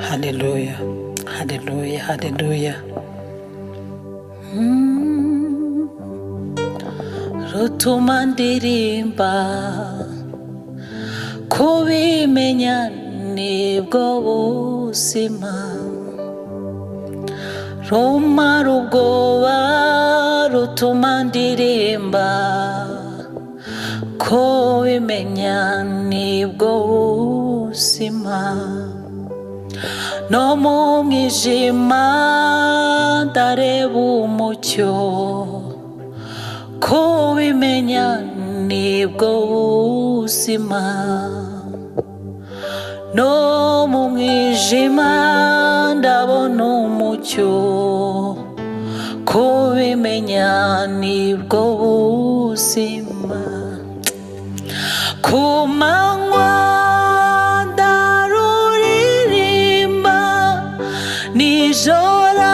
Haleluya, haleluya, haleluya. Rutuma ndirimba, kubimenya nibwo buzima. Rumara ubwoba, rutuma ndirimba, kubimenya nibwo buzima. No mu mwijima ndareba umucyo, kubimenya nibwo buzima. No mu mwijima ndabona umucyo, kubimenya nibwo buzima. Ku manywa ndaruririmba, nijoro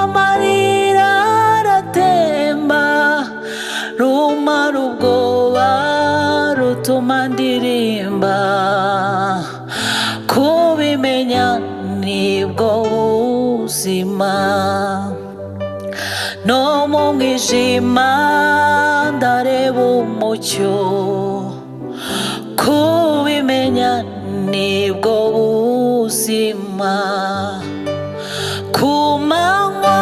amarira aratemba. Rumara ubwoba, rutuma ndirimba, kubimenya nibwo buzima. No mu mwijima ndareba umucyo, kubimenya nibwo buzima. Ku manywa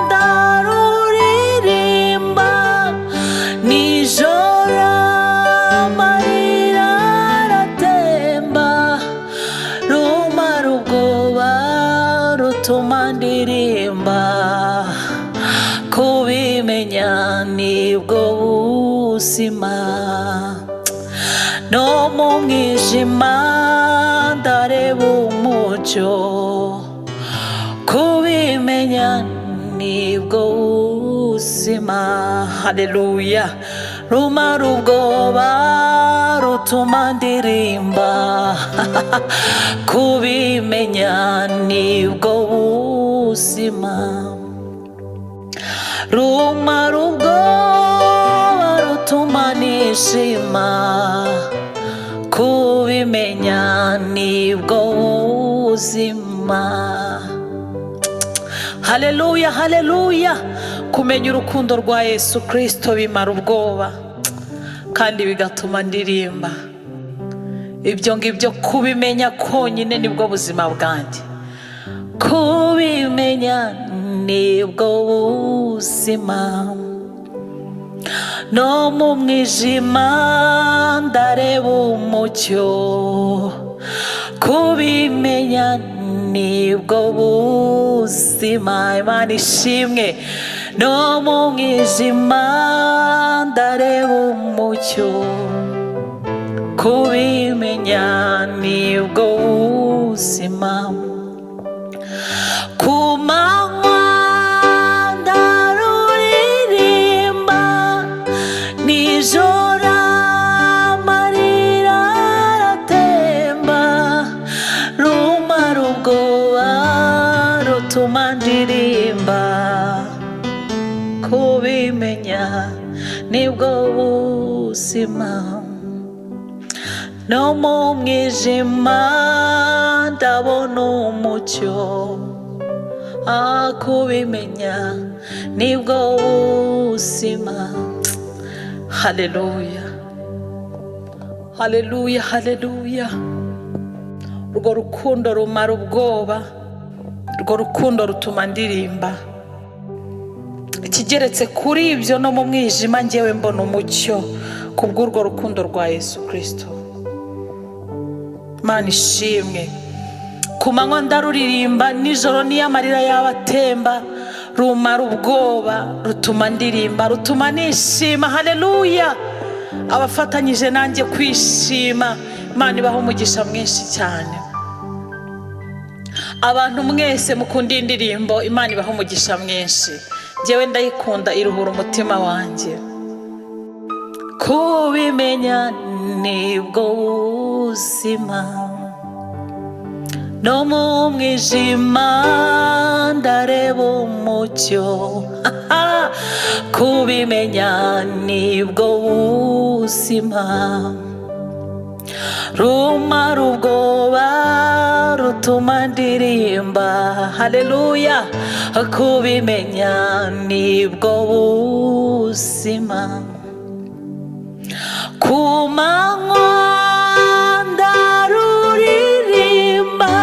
ndaruririmba, nijoro amarira aratemba. Rumara ubwoba, rutuma ndirimba, kubimenya nibwo buzima. No mu mwijima ndareba umucyo, kubimenya nibwo buzima. Haleluya. Rumara ubwoba, rutuma ndirimba, kubimenya nibwo buzima. Rumara ubwoba, rutuma nishima, kubimenya nibwo buzima. Haleluya, haleluya. Kumenya urukundo rwa Yesu Kirisito bimara ubwoba kandi bigatuma ndirimba. Ibyo ngibyo kubimenya konyine nibwo buzima bwanjye. Kubimenya nibwo buzima. No mu mwijima ndareba umucyo, kubimenya nibwo buzima. Imana ishimwe. No mu mwijima ndareba umucyo, kubimenya nibwo buzima. Ku manywa ndaruririmba, nijoro amarira aratemba. Rumara ubwoba, rutuma ndirimba, kubimenya nibwo buzima. No mu mwijima ndabona umucyo, kubimenya nibwo buzima. Haleluya, haleluya, haleluya. Urwo rukundo rumara ubwoba, urwo rukundo rutuma ndirimba. Ikigeretse kuri ibyo, no mu mwijima ngewe mbona umucyo kubw'urwo rukundo rwa Yesu Kirisito. Imana ishimwe. Ku manywa ndaruririmba, nijoro niyo amarira yaba atemba. Rumara ubwoba, rutuma ndirimba, rutuma nishima. Haleluya. Abafatanyije nanjye kwishima, Imana ibaha umugisha mwinshi cyane. Abantu mwese mukunda indirimbo, Imana ibaha umugisha mwinshi. Njyewe ndayikunda, iruhura umutima wanjye. Kubimenya nibwo buzima. No mu mwijima ndareba umucyo, kubimenya nibwo buzima. Rumara ubwoba, rutuma rutuma ndirimba. Haleluya. Kubimenya nibwo buzima. Ku manywa ndaruririmba,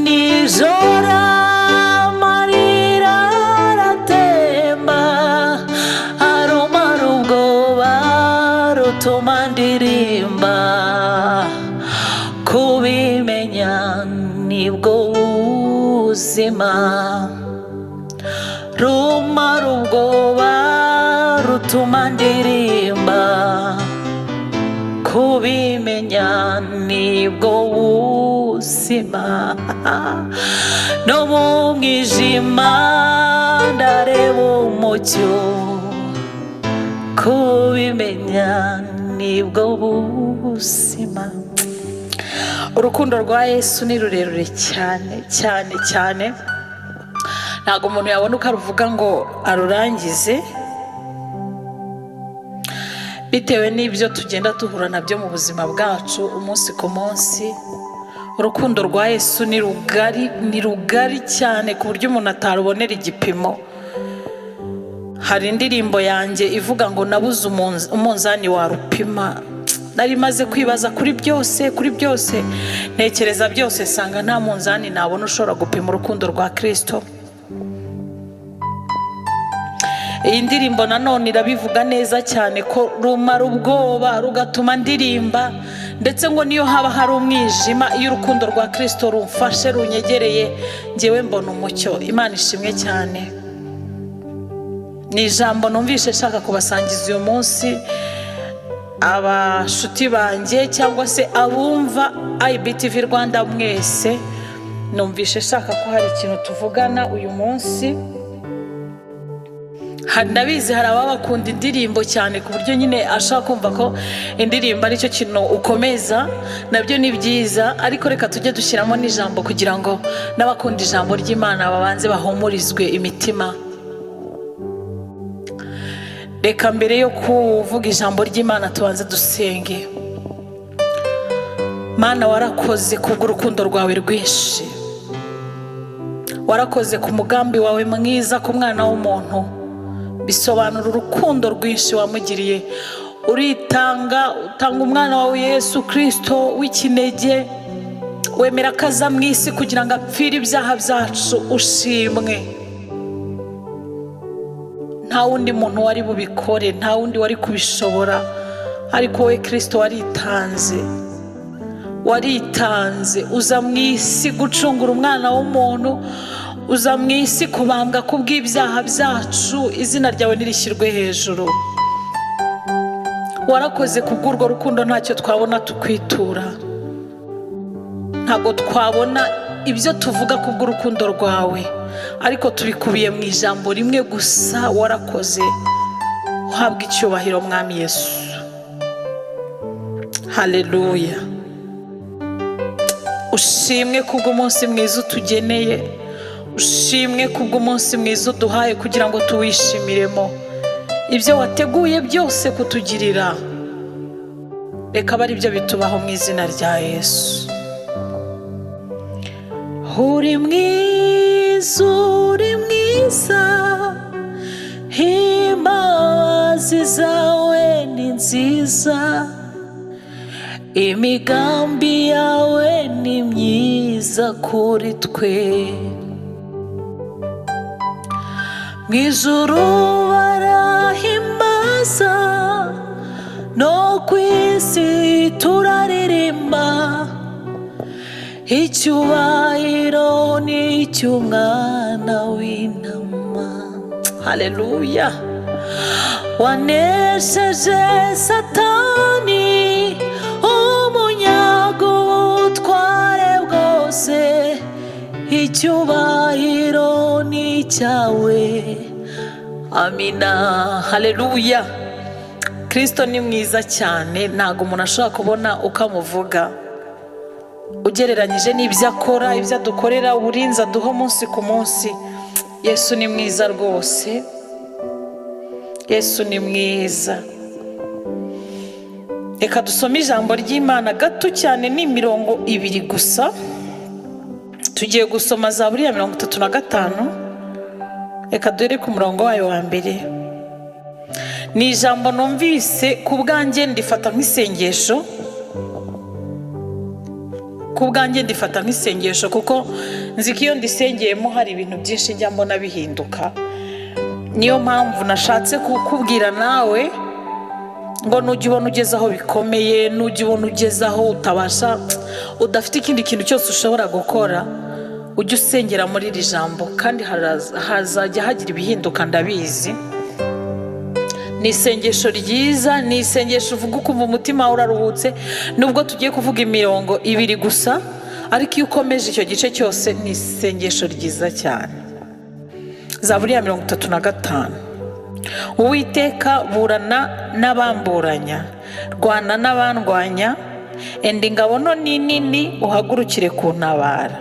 nijoro amarira aratemba, arumara ubwoba rutuma ndirimba. Kubimenya nibwo buzima, rumara ubwoba rutuma ndirimba. Kubimenya nibwo buzima. No mu mwijima ndareba umucyo, kubimenya nibwo buzima. Urukundo rwa Yesu ni rurerure cyane cyane cyane, ntabwo umuntu yabona uko aruvuga ngo arurangize, bitewe n'ibyo tugenda duhura nabyo mu buzima bwacu umunsi ku munsi. Urukundo rwa Yesu ni rugari, ni rugari cyane ku buryo umuntu atarubonera igipimo. Hari indirimbo yanjye ivuga ngo nabuze umunzani warupima. Nari maze kwibaza kuri byose, kuri byose, ntekereza byose, nsanga nta munzani nabona ushobora gupima urukundo rwa Kristo. Iyi ndirimbo nanone irabivuga neza cyane ko rumara ubwoba rugatuma ndirimba, ndetse ngo niyo haba hari umwijima, iyo urukundo rwa Kristo rumfashe runyegereye, njyewe mbona umucyo. Imana ishimwe cyane. Ni ijambo numvise nshaka kubasangiza uyu munsi, abashuti banjye cyangwa se abumva IBTV Rwanda mwese, numvise nshaka ko hari ikintu tuvugana uyu munsi. Ndabizi hari ababakunda indirimbo cyane ku buryo nyine ashaka kumva ko indirimbo aricyo kintu ukomeza, nabyo ni byiza, ariko reka tujye dushyiramo n'ijambo kugira ngo n'abakunda ijambo ry'Imana babanze bahumurizwe imitima. Reka mbere yo kuvuga ijambo ry'Imana tubanze dusenge. Mana, warakoze kubw'urukundo rwawe rwinshi, warakoze ku mugambi wawe mwiza ku mwana w'umuntu. Bisobanura urukundo rwinshi wamugiriye, uritanga, utanga umwana wawe Yesu Kristo w'ikinege, wemera ko aza mu isi kugira ngo apfire ibyaha byacu. Ushimwe. Nta wundi muntu wari bubikore, nta wundi wari kubishobora, ariko wowe Kristo waritanze, waritanze uza mu isi gucungura umwana w'umuntu, uza mu isi kubambwa kubw'ibyaha byacu. Izina ryawe nirishyirwe hejuru. Warakoze kubw'urwo rukundo, ntacyo twabona tukwitura, ntabwo twabona ibyo tuvuga kubw'urukundo rwawe, ariko tubikubiye mu ijambo rimwe gusa: warakoze. Uhabwe icyubahiro Mwami Yesu. Haleluya. Ushimwe kubw'umunsi mwiza utugeneye, ushimwe kubw'umunsi mwiza uduhaye kugira ngo tuwishimiremo. Ibyo wateguye byose kutugirira, reka abe ari byo bitubaho mu izina rya Yesu. Uri mwiza, uri mwiza, imbabazi zawe ni nziza, imigambi yawe ni myiza kuri twe. Mu ijuru barahimbaza, no ku isi turaririmba, icyubahiro ni icy'umwana w'intama. Haleluya. Wanesheje Satani, umunyago ubutware bwose, icyubahiro ni icyawe. Amina. Haleluya. Kristo ni mwiza cyane, ntabwo umuntu ashobora kubona uko amuvuga ugereranyije n'ibyo akora, ibyo adukorera, uburinzi aduha umunsi ku munsi. Yesu ni mwiza rwose, Yesu ni mwiza. Reka dusome ijambo ry'Imana gato cyane, ni imirongo ibiri gusa. Tugiye gusoma Zaburi ya 35. Reka dore ku murongo wayo wa mbere. Ni ijambo numvise ku bwanjye ndifata nk'isengesho, ku bwanjye ndifata nk'isengesho, kuko nzi ko iyo ndisengeyemo hari ibintu byinshi njya mbona bihinduka. Niyo mpamvu nashatse kukubwira nawe ngo nujya ubona ugeze aho bikomeye, nujya ubona ugeze aho utabasha, udafite ikindi kintu cyose ushobora gukora, ujye usengera muri iri jambo, kandi hazajya hagira ibihinduka, ndabizi. Ni isengesho ryiza, ni isengesho uvuga ukumva umutima wawe uraruhutse. Nubwo tugiye kuvuga imirongo ibiri gusa, ariko iyo ukomeje icyo gice cyose ni isengesho ryiza cyane. Zaburi ya 35. Uwiteka, burana n'abamburanya, rwana n'abandwanya, enda ingabo nto n'inini, uhagurukire kuntabara.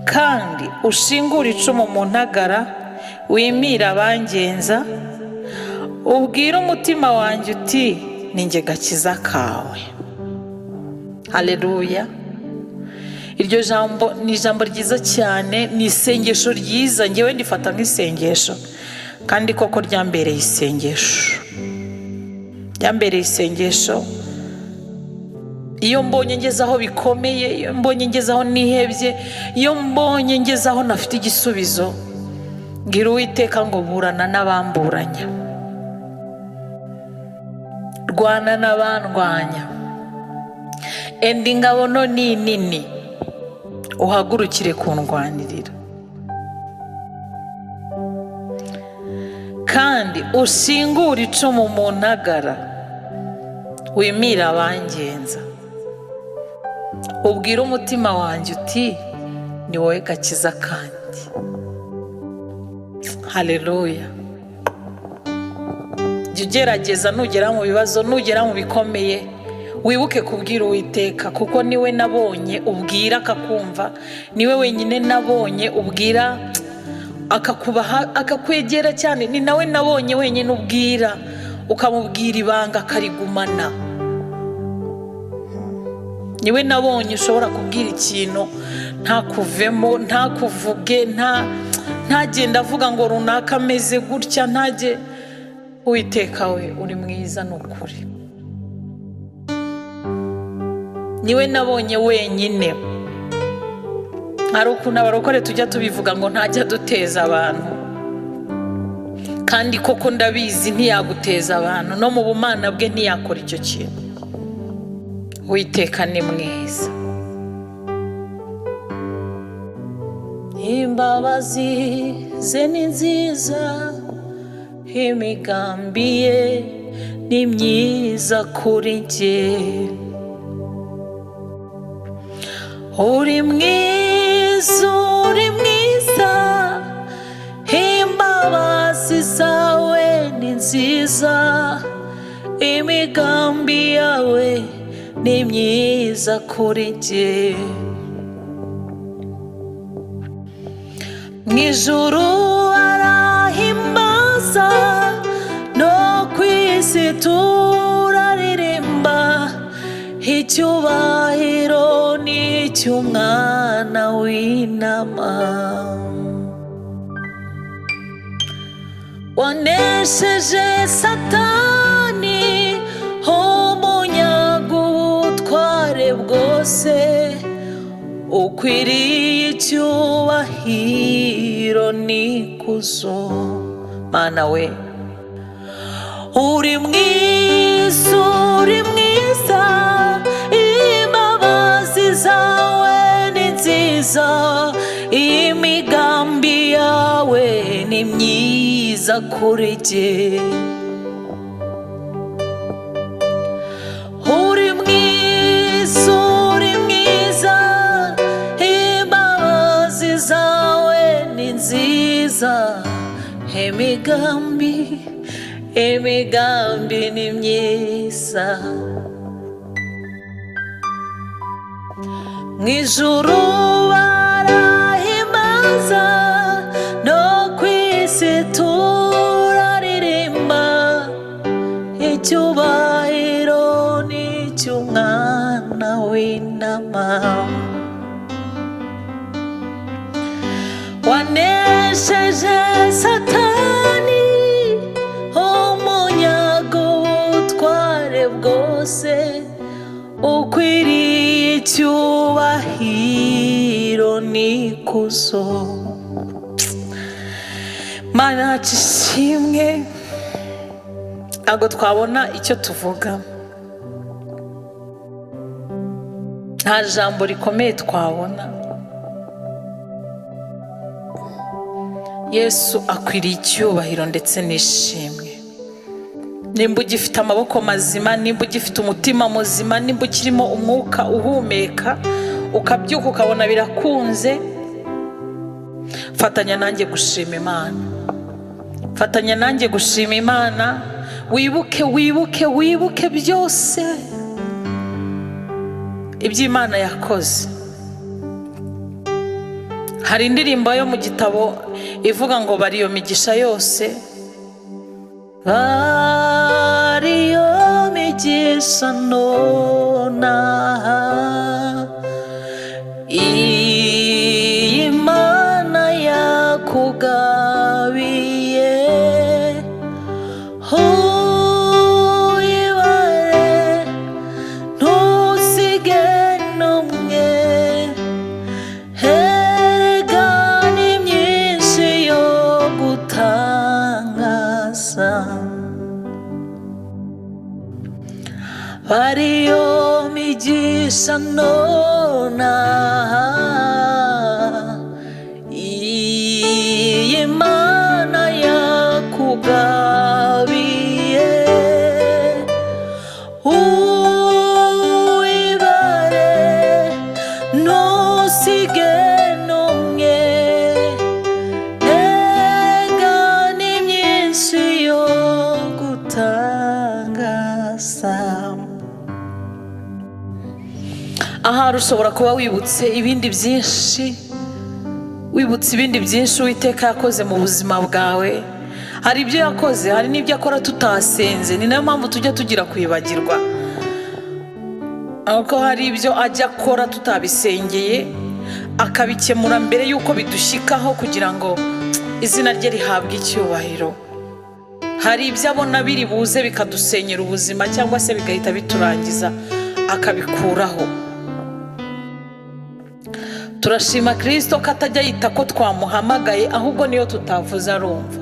Kandi ushingure icumu mu ntagara, wimire abangenza, ubwire umutima wanjye uti ni njye gakiza kawe. Haleluya. Iryo jambo ni ijambo ryiza cyane, ni isengesho ryiza, ngewe ndifata nk'isengesho, kandi koko ryambereye isengesho, ryambereye isengesho. Iyo mbonye ngeze aho bikomeye, iyo mbonye ngeze aho nihebye, iyo mbonye ngeze aho ntafite igisubizo, mbwira Uwiteka ngo burana n'abamburanya, rwana n'abandwanya, enda ingabo nto n'inini, uhagurukire kundwanirira. Kandi ushingure icumu mu ntagara, wimire abangenza, ubwire umutima wanjye uti ni wowe gakiza kanjye. Haleluya. Jya ugerageza, nugera mu bibazo, nugera mu bikomeye, wibuke kubwira Uwiteka, kuko niwe nabonye ubwira akakumva, niwe wenyine nabonye ubwira akakubaha, akakwegera cyane, ni nawe nabonye wenyine ubwira ukamubwira ibanga akarigumana. Niwe nabonye ushobora kubwira ikintu ntakuvemo, ntakuvuge, ntagenda avuga ngo runaka ameze gutya, ntajye. Uwiteka we uri mwiza ni ukuri. Niwe nabonye wenyine. Hari ukuntu abarokore tujya tubivuga ngo ntajya duteza abantu, kandi koko ndabizi ntiyaguteza abantu, no mu bumana bwe ntiyakora icyo kintu. Uwiteka ni mwiza. Imbabazi ze ni nziza, imigambi ye ni myiza kuri njye. Uri mwiza, uri mwiza, imbabazi zawe ni nziza, imigambi yawe ni myiza kuri njye. Mu ijuru arahimbaza, no ku isi turaririmba, icyubahiro ni icy'Umwana w'intama. Wanesheje Satani, umunyaga ubutware bwose, ukwiriye icyubahiro n'ikuzo. Mana we, uri mwiza, uri mwiza, imbabazi zawe ni nziza, imigambi yawe ni myiza kuri jye. Uri mwiza, uri mwiza, imbabazi zawe ni nziza, imigambi ni myiza. Mu ijuru barahimbaza, no ku isi turaririmba, icyubahiro ni icy'Umwana w'intama. Wanesheje Satani, umunyago ubutware bwose, ukwiriye icyubahiro n'ikuzo. Mana yacu ishimwe, ntabwo twabona icyo tuvuga, nta jambo rikomeye twabona. Yesu akwiriye icyubahiro ndetse n'ishimwe. Nimba ugifite amaboko mazima, nimba ugifite umutima muzima, nimba ukirimo umwuka uhumeka, ukabyuka ukabona birakunze, fatanya nanjye gushima Imana. Fatanya nanjye gushima Imana. Wibuke, wibuke, wibuke byose ibyo Imana yakoze. Hari indirimbo yo mu gitabo ivuga ngo bariyo migisha yose, bariyo migisha nonaha, iyi Mana yakugabiye, uyibare ntusige n'umwe, erega ni myinshi yo gutangaza. Bariyo migisha nonaha, iyi Mana yakugabiye, uyibare ntusige n'umwe, erega ni myinshi yo gutangaza. Ahari ushobora kuba wibutse ibindi byinshi, wibutse ibindi byinshi Uwiteka yakoze mu buzima bwawe. Hari ibyo yakoze, hari n'ibyo akora tutasenze. Ni nayo mpamvu tujya tugira kwibagirwa, kuko hari ibyo ajya akora tutabisengeye, akabikemura mbere y'uko bidushyikaho kugira ngo izina rye rihabwe icyubahiro. Hari ibyo abona biri buze bikadusenyera ubuzima cyangwa se bigahita biturangiza, akabikuraho. Turashima Kristo ko atajya yita ko twamuhamagaye, ahubwo niyo tutavuze arumva.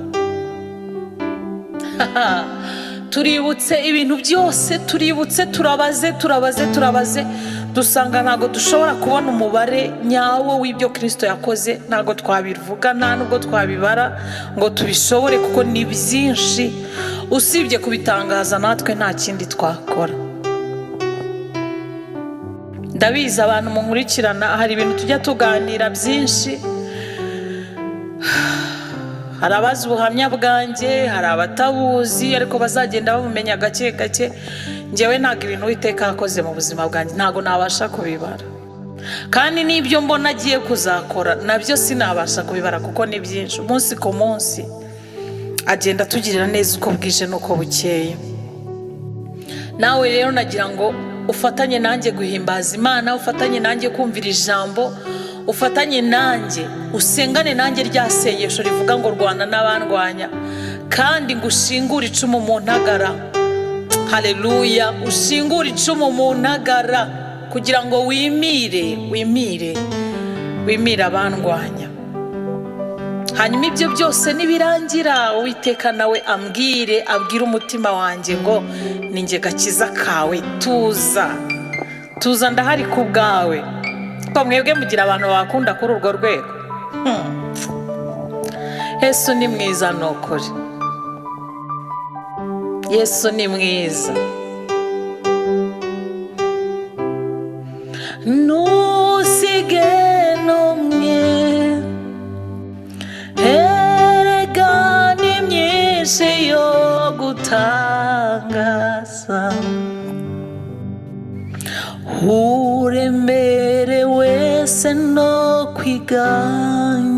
Tuributse ibintu byose, tuributse, turabaze, turabaze, turabaze, dusanga ntabwo dushobora kubona umubare nyawo w'ibyo Kristo yakoze. Ntabwo twabivuga, nta nubwo twabibara ngo tubishobore, kuko ni byinshi. Usibye kubitangaza natwe nta kindi twakora. Ndabizi abantu munkurikirana, hari ibintu tujya tuganira byinshi. Hari abazi ubuhamya bwanjye, hari abatabuzi, ariko bazagenda babumenya gake gake. Njyewe ntabwo ibintu Uwiteka yakoze mu buzima bwanjye ntabwo nabasha kubibara, kandi n'ibyo mbona agiye kuzakora nabyo sinabasha kubibara kuko ni byinshi. Umunsi ku munsi agenda atugirira neza uko bwije n'uko bukeye. Nawe rero nagira ngo ufatanye nanjye guhimbaza Imana, ufatanye nanjye kumvira ijambo, ufatanye nanjye usengane nanjye rya sengesho rivuga ngo rwana n'abandwanya, kandi ngo ushingure icumu mu ntagara. Haleluya, ushingure icumu mu ntagara kugira ngo wimire, wimire, wimire abandwanya. Hanyuma ibyo byose nibirangira, Uwiteka nawe ambwire, abwire umutima wanjye ngo ni njye gakiza kawe, tuza, tuza, ndahari ku bwawe. Ko mwebwe mugira abantu bakunda kuri urwo rwego. Yesu ni mwiza ni ukuri, Yesu ni mwiza. Ntusige n'umwe, erega ni myinshi yo gutangaza, uremere wese no kwiganyira,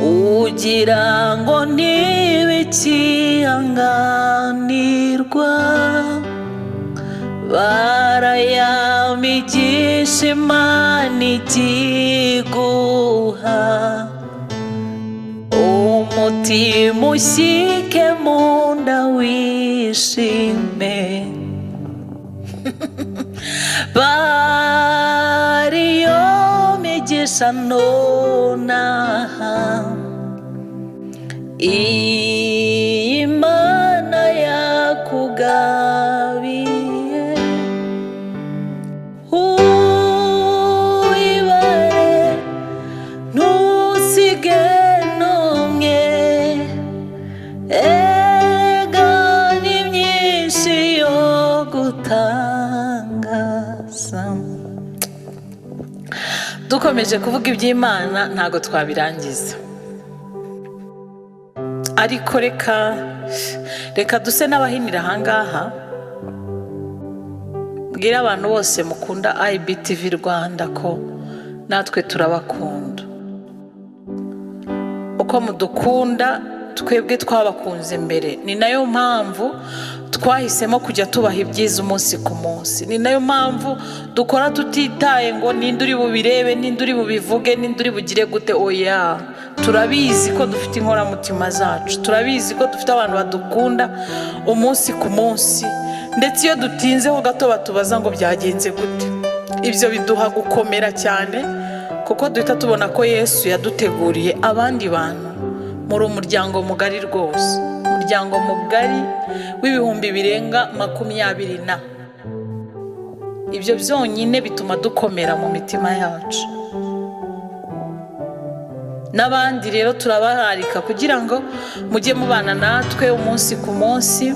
ugira ngo ntibikihanganirwa, barayawe Migisha Imana ikiguha, umutima ushyike mu nda wishime. Bariyo migisha nonaha, iyi Mana yakugabiye, uyibare ntusige n'umwe. Ega ni myinshi yo gutangaza. Dukomeje kuvuga iby'Imana ntabwo twabirangiza, ariko reka duse n'abahinira ahangaha. Mbwira abantu bose mukunda IBTV Rwanda ko natwe turabakunda. Uko mudukunda, twebwe twabakunze mbere. Ni nayo mpamvu twahisemo kujya tubaha ibyiza umunsi ku munsi. Ni nayo mpamvu dukora tutitaye ngo ninde uri bubirebe, ninde uri bubivuge, ninde uri bugire gute. Oya, turabizi ko dufite inkoramutima zacu, turabizi ko dufite abantu badukunda umunsi ku munsi, ndetse iyo dutinzeho gato batubaza ngo byagenze gute. Ibyo biduha gukomera cyane, kuko duhita tubona ko Yesu yaduteguriye abandi bantu. Muri umuryango mugari rwose, umuryango mugari w'ibihumbi birenga 20 na. Ibyo byonyine bituma dukomera mu mitima yacu. N'abandi rero turabararika kugira ngo mujye mubana natwe umunsi ku munsi.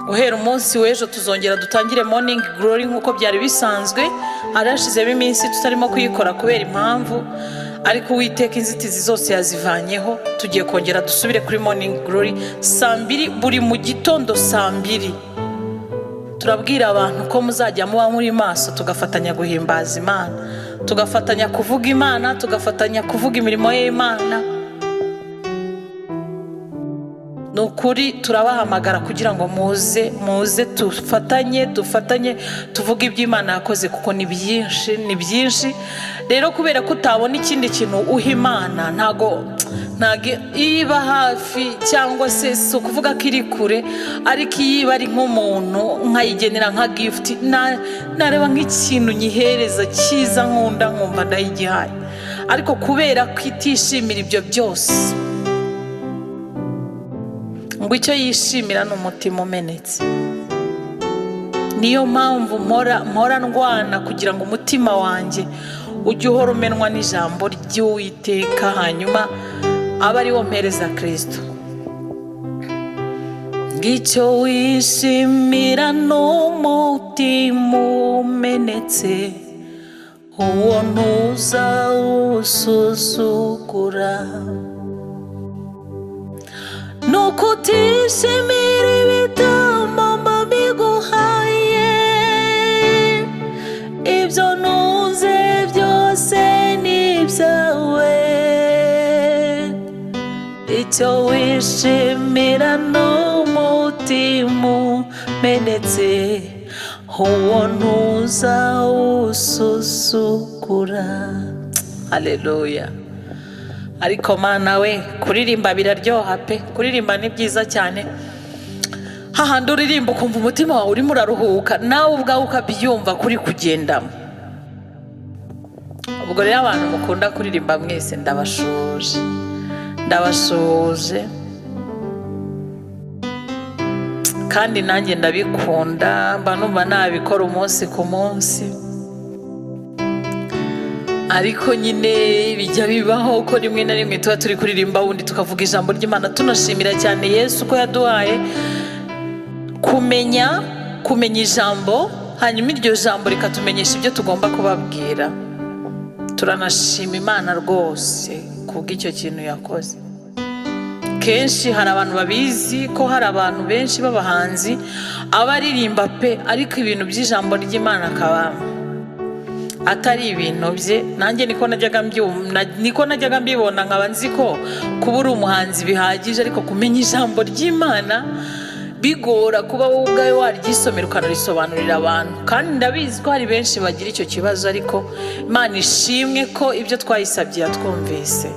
Guhera umunsi w'ejo tuzongera dutangire Morning Glory nk'uko byari bisanzwe. Hari hashizemo iminsi tutarimo kuyikora kubera impamvu, ariko Uwiteka inzitizi zose yazivanyeho. Tugiye kongera dusubire kuri Morning Glory saa 2 buri mu gitondo, saa 2. Turabwira abantu ko muzajya muba muri maso, tugafatanya guhimbaza Imana, tugafatanya kuvuga Imana, tugafatanya kuvuga imirimo y'Imana. Ni ukuri turabahamagara kugira ngo muze dufatanye tuvuge ibyo Imana yakoze, kuko ni byinshi, ni byinshi. Rero kubera ko utabona ikindi kintu uha Imana, ntago iba hafi, cyangwa se si ukuvuga ko iri kure, ariko iyo iba ari nk'umuntu nkayigenera nka gift, nareba nk'ikintu nyihereza cyiza nkunda, nkumva ndayigihaye. Ariko kubera ko itishimira ibyo byose, ngo icyo yishimira ni umutima umenetse. Niyo mpamvu mpora ndwana kugira ngo umutima wanjye ujye uhora umenwa n'ijambo ry'Uwiteka, hanyuma abe ari wo mpereza Kristo. Ngicyo wishimira n'umutima umenetse, uwo ntuzawusuzugura. Nuko utishimira ibitambo mba mbiguhaye, ibyo ntunze byose ni ibyawe. Icyo wishimira n'umutima umenetse, uwo ntuzawusuzugura. Haleluya! Ariko Mana we, kuririmba biraryoha pe! Kuririmba ni byiza cyane. Hahandi uririmba ukumva umutima wawe urimo uraruhuka, nawe ubwawe ukabyumva kuri kugendamo. Ubwo rero abantu mukunda kuririmba mwese ndabashuje, ndabashuje, kandi nanjye ndabikunda, mba numva nabikora umunsi ku munsi. Ariko nyine bijya bibaho ko rimwe na rimwe tuba turi kuririmba, ubundi tukavuga ijambo ry'Imana, tunashimira cyane Yesu ko yaduhaye kumenya ijambo, hanyuma iryo jambo rikatumenyesha ibyo tugomba kubabwira. Turanashima Imana rwose kubw'icyo kintu yakoze. Kenshi hari abantu babizi ko hari abantu benshi b'abahanzi abaririmba pe, ariko ibintu by'ijambo ry'Imana akaba atari ibintu bye. Nanjye niko najyaga mbibona, nkaba nzi ko kuba uri umuhanzi bihagije, ariko kumenya ijambo ry'Imana Bigora kuba wowe ubwawe waryisomera ukanarisobanurira abantu, kandi ndabizi ko hari benshi bagira icyo kibazo. Ariko Imana ishimwe ko ibyo twayisabye yatwumvise,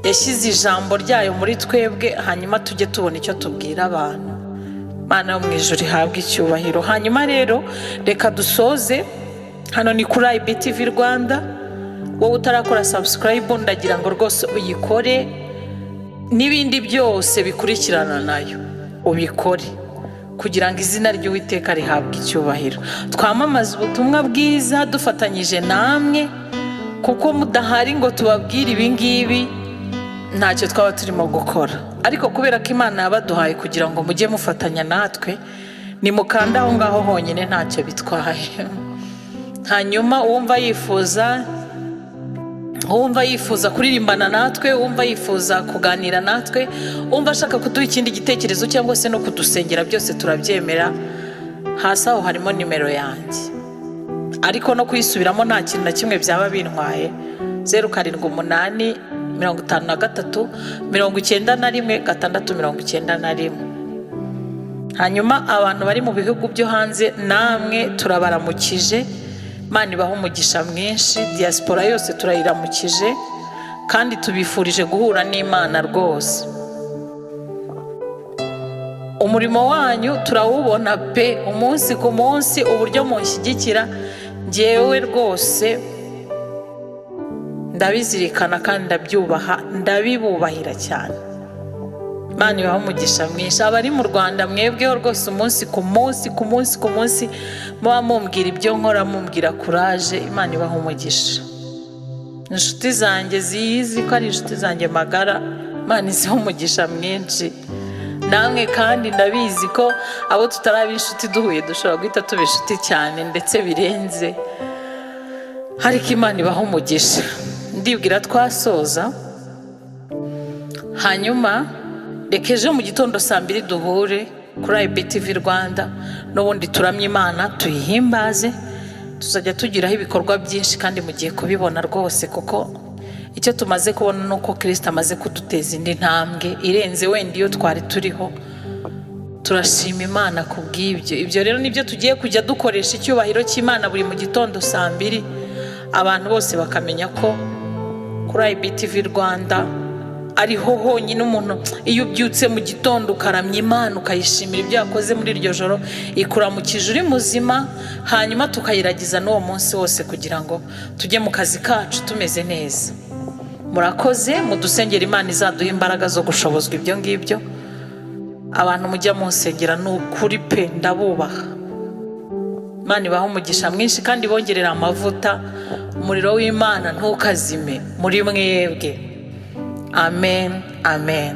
yashyize ijambo ryayo muri twebwe, hanyuma tujye tubona icyo tubwira abantu. Imana yo mu ijuru ihabwe icyubahiro. Hanyuma rero reka dusoze. Hano ni kuri IBTV Rwanda. Wowe utarakora subscribe, ndagira ngo rwose uyikore, n'ibindi byose bikurikirana nayo ubikore, kugira ngo izina ry'Uwiteka rihabwe icyubahiro. Twamamaze ubutumwa bwiza dufatanyije namwe, kuko mudahari ngo tubabwire ibi ngibi ntacyo twaba turimo gukora. Ariko kubera ko Imana yabaduhaye kugira ngo mujye mufatanya natwe, nimukanda aho ngaho honyine ntacyo bitwaye. Hanyuma uwumva yifuza kuririmbana natwe, uwumva yifuza kuganira natwe, uwumva ashaka kuduha ikindi gitekerezo cyangwa se no kudusengera, byose turabyemera. Hasi aho harimo nimero yanjye, ariko no kuyisubiramo nta kintu na kimwe byaba bintwaye: 0785 396 91. Hanyuma abantu bari mu bihugu byo hanze namwe turabaramukije, Imana ibaha umugisha mwinshi. Diaspora yose turayiramukije kandi tubifurije guhura n'Imana rwose. Umurimo wanyu turawubona pe, umunsi ku munsi, uburyo munshyigikira ngewe rwose ndabizirikana kandi ndabyubaha, ndabibubahira cyane. Imana ibaha umugisha mwinshi. Abari mu Rwanda mwebweho rwose, umunsi ku munsi, ku munsi ku munsi, muba mumbwira ibyo nkora, mumbwira courage. Imana ibaha umugisha. Inshuti zanjye ziyizi ko ari inshuti zanjye magara, Imana iziha umugisha mwinshi. Namwe kandi ndabizi ko abo tutaraba inshuti, duhuye dushobora guhita tuba inshuti cyane ndetse birenze, ariko Imana ibaha umugisha. Ndibwira twasoza. Hanyuma reka ejo mu gitondo saa 2 duhure kuri IBTV Rwanda, n'ubundi turamye Imana, tuyihimbaze. Tuzajya tugiraho ibikorwa byinshi kandi mugiye kubibona rwose, kuko icyo tumaze kubona ni uko Kirisita amaze kuduteza indi ntambwe irenze wenda iyo twari turiho. Turashima Imana ku bw'ibyo. Ibyo rero nibyo tugiye kujya dukoresha icyubahiro cy'Imana buri mu gitondo saa 2, abantu bose bakamenya ko kuri IBTV Rwanda ariho honyine umuntu, iyo ubyutse mu gitondo ukaramya Imana, ukayishimira ibyo yakoze muri iryo joro, ikuramukije uri muzima, hanyuma tukayiragiza n'uwo munsi wose kugira ngo tujye mu kazi kacu tumeze neza. Murakoze. Mudusengera, Imana izaduha imbaraga zo gushobozwa ibyo ngibyo. Abantu mujya munsengera, ni ukuri pe, ndabubaha. Imana ibaha umugisha mwinshi kandi bongerera amavuta. Umuriro w'Imana ntukazime muri mwebwe. Amen, amen.